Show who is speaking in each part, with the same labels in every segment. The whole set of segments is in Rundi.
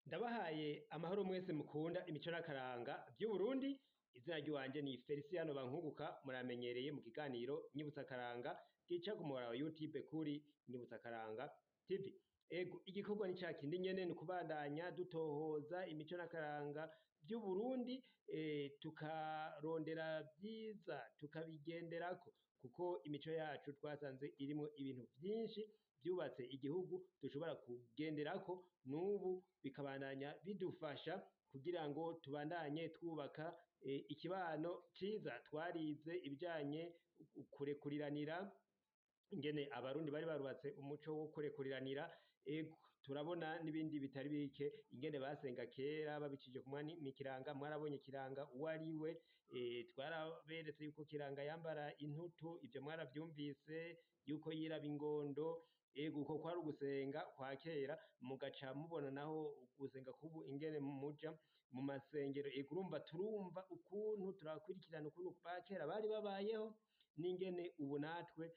Speaker 1: Ndabahaye amahoro mwese mukunda imico n'akaranga vy'Uburundi. Izina ry'iwanje ni Feliciano Bankunguka, muramenyereye mu kiganiro Nyibutsa Akaranga gica ku muhora wa YouTube kuri Nyibutsa Akaranga TV. Ego, igikorwa ni ca kindi nyene, ni ukubandanya dutohoza imico n'akaranga vy'Uburundi, tukarondera vyiza tukabigenderako, kuko imico yacu twasanze irimwo ibintu vyinshi vyubatse igihugu dushobora kugenderako n'ubu, bikabandanya bidufasha kugira ngo tubandanye twubaka ikibano ciza. Twarize ibijanye kurekuriranira, ingene Abarundi bari barubatse umuco wo kurekuriranira. Ego, turabona n'ibindi bitari bike, ingene basenga kera babicije ku mwami Kiranga. Mwarabonye Kiranga uwo ari we, twaraberetse yuko Kiranga yambara intutu, ivyo mwaravyumvise, yuko yiraba ingondo. Ego, uko kwari ugusenga kwa kera, mugaca mubona naho gusenga kubu, ingene muja mu masengero. Ego, urumva turumva ukuntu turakurikirana ukuntu ba kera bari babayeho n'ingene ubu natwe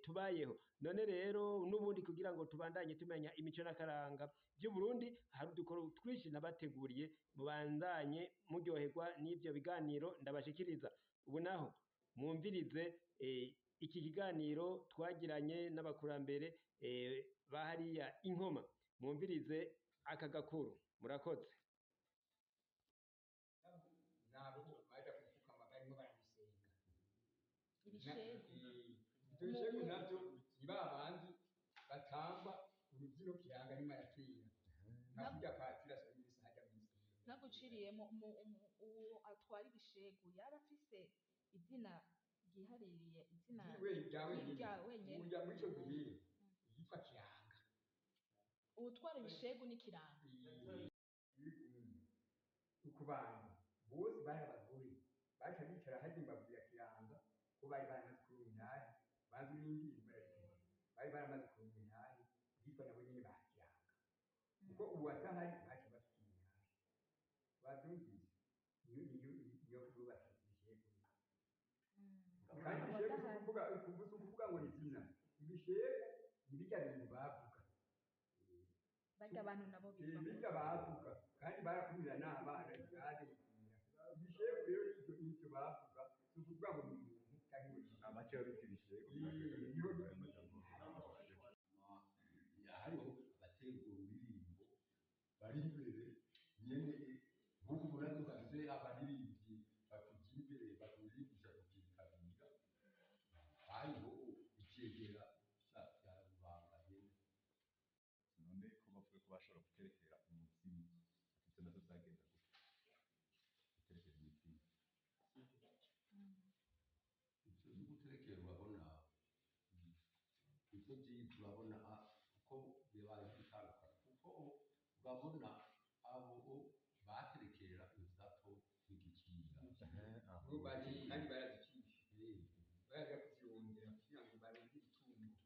Speaker 1: tubayeho. None rero n'ubundi, kugira ngo tubandanye tumenya imico n'akaranga vy'Uburundi, hari udukoro twinshi nabateguriye. Mubandanye muryoherwa n'ivyo biganiro ndabashikiriza. Ubu naho mwumvirize iki kiganiro twagiranye n'abakurambere ba hariya Inkoma. Mwumvirize aka gakuru. Murakoze.
Speaker 2: Nabo baja gupfukama barimo baramusenga.
Speaker 3: Ibishegu?
Speaker 2: Ibyo bishegu navyo ni ba bandi batamba urubyino Kiranga arimo aratera, nka kurya patiri asoma imisa hajya mw'isengero.
Speaker 3: Naguciriye uwo atwara ibishegu yaba afise izina ryihaririye, izina
Speaker 2: we rya wenyine?
Speaker 3: Rya wenyene.
Speaker 2: Uya muri ico gihe yitwa Kiranga.
Speaker 3: Uwutwara ibishegu ni Kiranga?
Speaker 2: Ku bantu bose bari abagore, baca bicara harya imbavu ya Kiranga, ko bari baramaze kuronka intahe. Banza urindire, bari baramaze kuronka intahe, bitwa nabo nyene ba Kiranga, kuko ubu atahari baca bafite intahe. Bavyumvise? Niyo yubatse ibishegu. Kandi ibishegu si ukuvuga ngo ni izina. Ibishegu ni birya bintu bavuga.
Speaker 3: Barya abantu nabo bitwa?
Speaker 2: Birya bavuga, kandi barakumira n'abana ntibadekira. Ibishegu rero nivyo bavuga, si ukuvuga ngo ni umuntu canke ngo ni
Speaker 4: Abaca bita ibishegu.
Speaker 2: Niho.
Speaker 5: Hariho abatera urwo ruririmbo bari imbere nyene, nk'uko ubona dufise abaririmbyi batuja imbere, baturirimbiza tukitabira. Hariho icegera vya rubanda nyene.
Speaker 4: None ko bavuga ko bashobora guterekera umuzimu, ati ivyo navyo vyagenda gute, guterekera imizimu?
Speaker 5: Ivyo vyo guterekera, urabona ivyo vyiza, urabona kuko bibaye bitandukanye, kuko urabona abo baterekera insato nk'igicira.
Speaker 2: Bo bazi kandi barazicisha, baraja kuzirondera kugira ngo baronke itungo.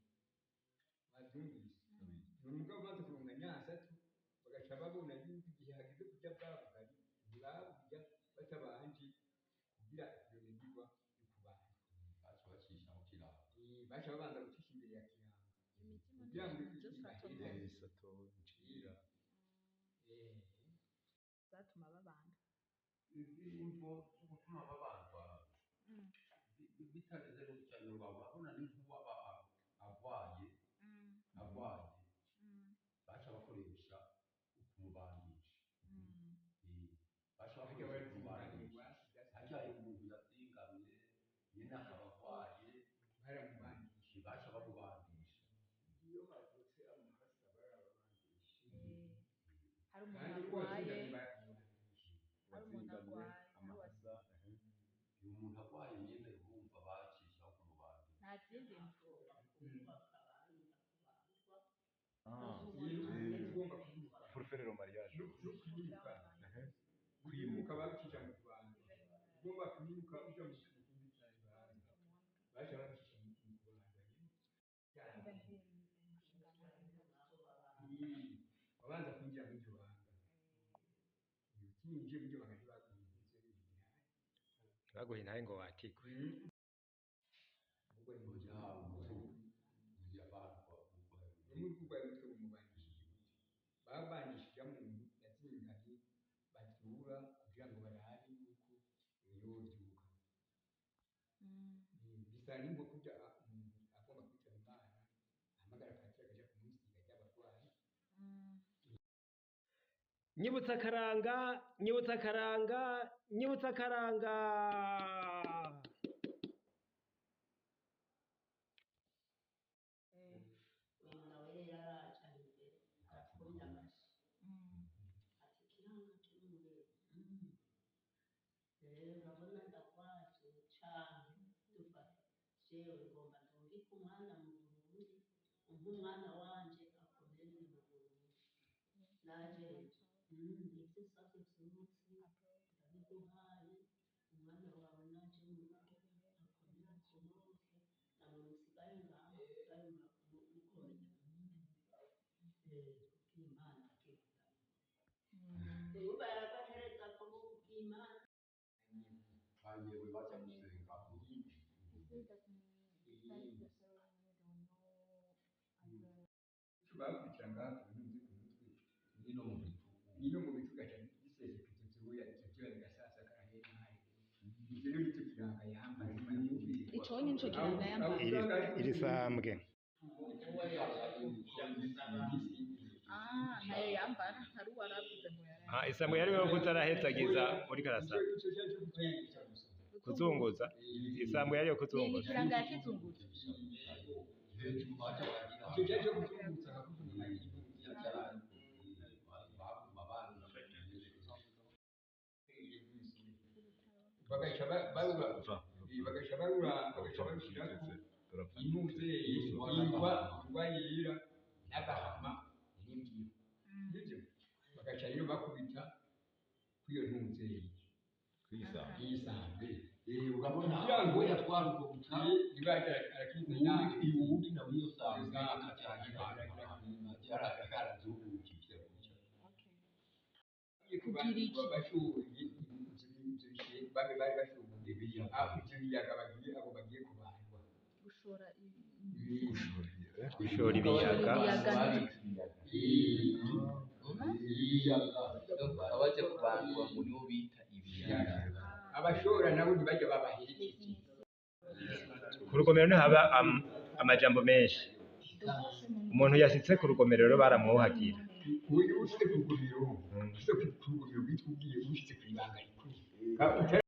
Speaker 2: Bavyumvise? None mugabo bamaze kuronka nyansatu, bagaca babona yuko igihe hageze kurya bwa bugari, ntibaburya batabanje kugira iyo migirwa yo kubana.
Speaker 5: Baca bacishaho Kiranga.
Speaker 2: Baca babanza gucisha imbere ya Kiranga.
Speaker 3: Imizimu?
Speaker 2: Kugira ngo
Speaker 3: Ni sato?
Speaker 2: ibaheze.
Speaker 4: Sato, ncira.
Speaker 3: Zatuma babanga?
Speaker 5: Imvo zo gutuma babandwa, bitareze gutya ngo urabona ni nk'uwaba agwaye, agwaye, baca bakoresha ukumubandisha. Baca
Speaker 2: Harya
Speaker 5: bakoresha ukumubandisha.
Speaker 2: barazinganye.
Speaker 5: Harya umuntu yazingamye nyene akaba agwaye,
Speaker 2: Baramubandisha.
Speaker 5: Baca bamubandisha.
Speaker 6: Iyo havutse amahasa barababandisha.
Speaker 3: Hari umuntu
Speaker 2: Kandi uko
Speaker 3: arwaye.
Speaker 2: wazingamye baramubandisha.
Speaker 3: Hari umuntu
Speaker 4: Wazingamye
Speaker 3: arwaye, hari
Speaker 4: amahasa.
Speaker 5: Iyo umuntu agwaye nyene, urumva bacishaho kumubandisha.
Speaker 3: Nta zindi mvo?
Speaker 2: Ugomba kwimuka.
Speaker 4: Pour faire le mariage.
Speaker 2: No kwimuka.
Speaker 4: Kwimuka.
Speaker 2: Kwimuka babicisha mu kubanda. Ugomba kwimuka uja mu kindi kibanza, baca babicisha mu kubanda nyene. Wabanza kwinjira muri iryo banga. Utinjiye muri iryo banga, ntibaguha intahe.
Speaker 1: Baguha intahe ngo watigwe?
Speaker 2: Ubwo ni
Speaker 5: Oya, umutu yabandwa.
Speaker 2: Umwe urwaye umutwe bumubandishije gute? Babandishije muntu. isura kugira ngo barabe yuko yovyuka. Bisa n'inko kurya umuntu agomba kwitaba Imana ahamagara patiri akaja kumusiga ry'abarwayi.
Speaker 1: Nyibutsa akaranga, nyibutsa akaranga, nyibutsa akaranga.
Speaker 7: Uyu nawe rero araje aho imbere arakomye amashyi ati kiranga cy'umuriro. Rero urabona ndagwaje cane, dufate jewe ngomba ndungike umwana mu Burundi, umpe umwana wanje akomerere mu Burundi, nanje ivyo usavye vyose ndabiguhaye, umwana wawe naje mu rugo akomere akomoke, namwe musigaye ngaha musigaye mukomeye kubw'Imana agenda. Ubu yaragahereza ko kubw'Imana.
Speaker 5: Banyewe baja gusenga.
Speaker 2: Bakurikira ngaha ku ntuzi ku mutwe
Speaker 5: Nino mu bitugu.
Speaker 2: Nino mu bicu gaca giseseka ivyo vyuya, ivyo vyuya bigasasagara hene hare. Ivyo rero nico kiranga yambara.
Speaker 3: Ico nico kiranga yambara.
Speaker 1: Iri sambwe.
Speaker 3: Ah, ntayo yambara, hari uwaravuze ngo yaraye.
Speaker 1: Ah, isambwe yari yo kuza arahezagiza uriko arasaba.
Speaker 2: Ico cari co kuzunguza gusa.
Speaker 1: Kuzunguza. Isambwe yari yo
Speaker 3: Ni
Speaker 1: kuzunguza.
Speaker 3: ikiranga ya kizunguza.
Speaker 5: Hejuru baca baragira.
Speaker 2: Ico cari co kuzunguza akakuvuga. Bagaca barura, bagaca barura, bagaca barushirako intuze ingwa, ingwa yera n'agahama n'imbyiro, nivyo bagaca rero bakubita kw'iyo ntuze y'isambe.
Speaker 5: Urabona
Speaker 2: Kugira ngo
Speaker 5: we yatwara ubwo butaro.
Speaker 2: Niba arakiza inama.
Speaker 5: Uwundi nawe iyo sambwe akacagira yarazungukije gutya.
Speaker 3: Kugira iki?
Speaker 2: Bashoboye ivyo bishe babe bari bashoboye
Speaker 5: Ibiyaga.
Speaker 2: Ivyo biyaga bagiye, abo bagiye kubandwa.
Speaker 3: Gushora
Speaker 1: Gushora ibiyaga.
Speaker 5: Ibiyaga.
Speaker 8: Abaja kubandwa ngo nibo bita ibiyaga.
Speaker 2: Abashora nabo ntibajya babaherekeje.
Speaker 1: Ku rugomero niho haba amajambo menshi. Umuntu yashitse ku rugomero rero baramwuhagira.
Speaker 2: Uyu ushitse ku rugomero, ushitse ku rugomero witwa ugiye ushitse kw'ibanga rikuru.